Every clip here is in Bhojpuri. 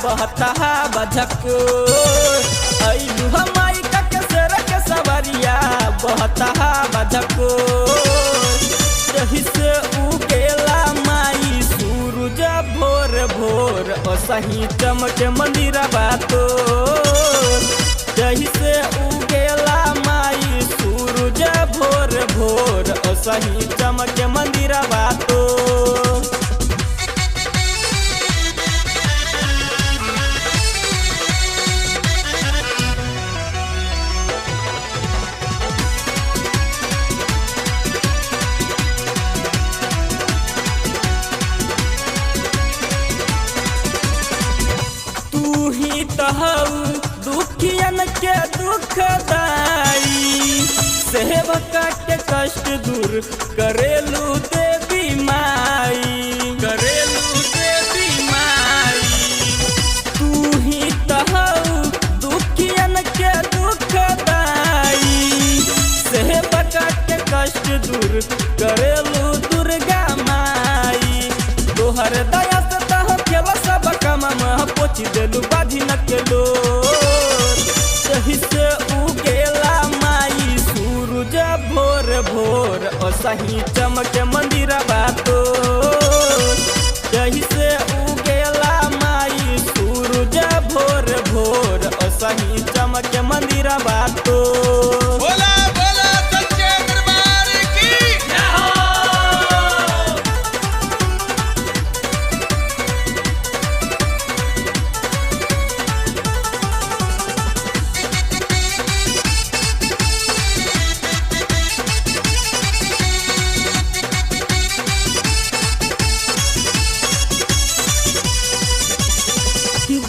बहता बझको। ऐलू हमाई के शेर के सवरिया बहता बझको। रही से उगेला माई सूरज भोर भोर असही चमके मंदिरवा तोर। जही से उगेला माई सूरज भोर भोर असही चमके मंदिरवा तोर। तू ही तो हऊ दुखियन के दुखदाई, सेवका के कष्ट दूर करेलू देवी माई, करेलू देवी माई। तू ही तो हऊ दुखियन के दुखदाई, सेवका के कष्ट दूर करेलू दुर्गा माई। तोहर दया से तह खेल सब कमम पोछी देलू बाधी न के लोर। सही से उगेला माई सूरज भोर भोर असही चमके मंदिरवा तोर। जही से उगेला माई सूरज भोर भोर असही चमके मंदिरवा तोर। बोला बोला सच्चे दरबार की।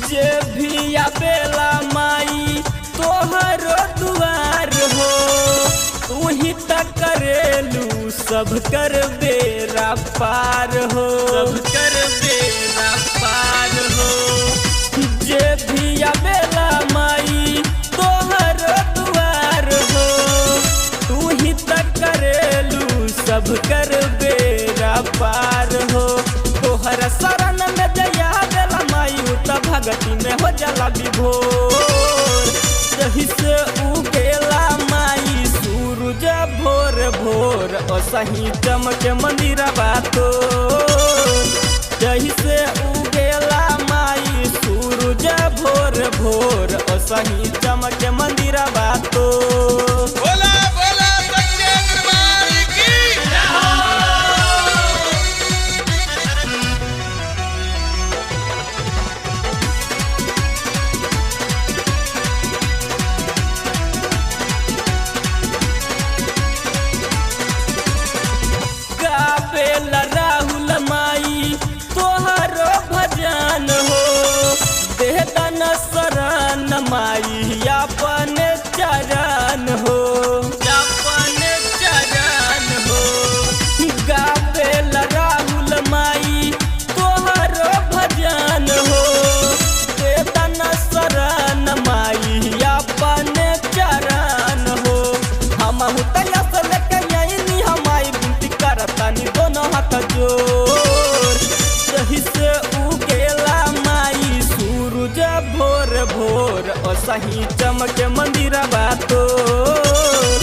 जे भी आबेला माई तोहर दुआर हो, तू ही त करेलू सब कर बेरा पार हो, सब कर बेरा पार हो। जे भी आबेला माई तोहर दुआर हो, तू ही त करेलू सब कर बेरा पार हो। तोहर शरण में जया बेला माई त भगती में हो जाला विभोर। जही से उगेला माई सूरज भोर भोर असही चमके मंदिरवा तोर। जही से उगेला माई सूरज भोर भोर असही चमके मंदिरवा तोर। बोला बोला सच्चे दरबार की। गावेला राहुल माई तोहरो भजन हो, देहतन शरण माई अपन चरण हो, अपन चरण हो। गावेला राहुल माई तोहरो भजन हो, देहतन शरण माई अपन चरण हो। हमहु तैया से लेके आइनी हमाई विनती करतानी दोनों हाथ जोर। सही से उगेला माई सूरज भोर भोर असही चमके मंदिरवा तोर।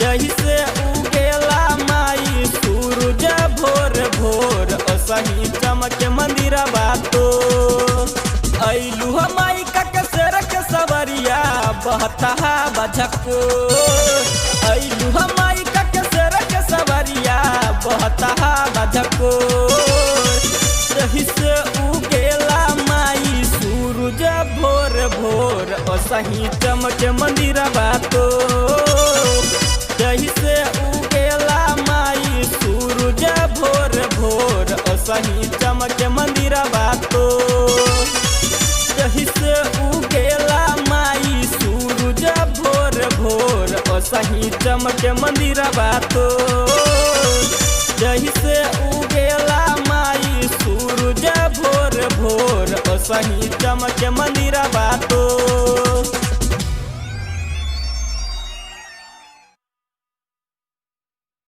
जही से उगेला माई सूरज भोर भोर असही चमके मंदिरवा तोर। ऐलू हमाई के शेर के सवरिया बहता बझको। ऐलू हमाई के शेर के सवरिया बहता बझको। रही से उगेला माई सूरज भोर भोर असही चमके मंदिरवा तोर। जही से उगेला माई सूरज भोर भोर असही चमके मंदिरवा तोर। जही से उगेला माई सूरज भोर भोर असही चमके मंदिरवा तोर। जही से उगेला माई सूरज भोर भोर असही चमके मंदिरवा तोर।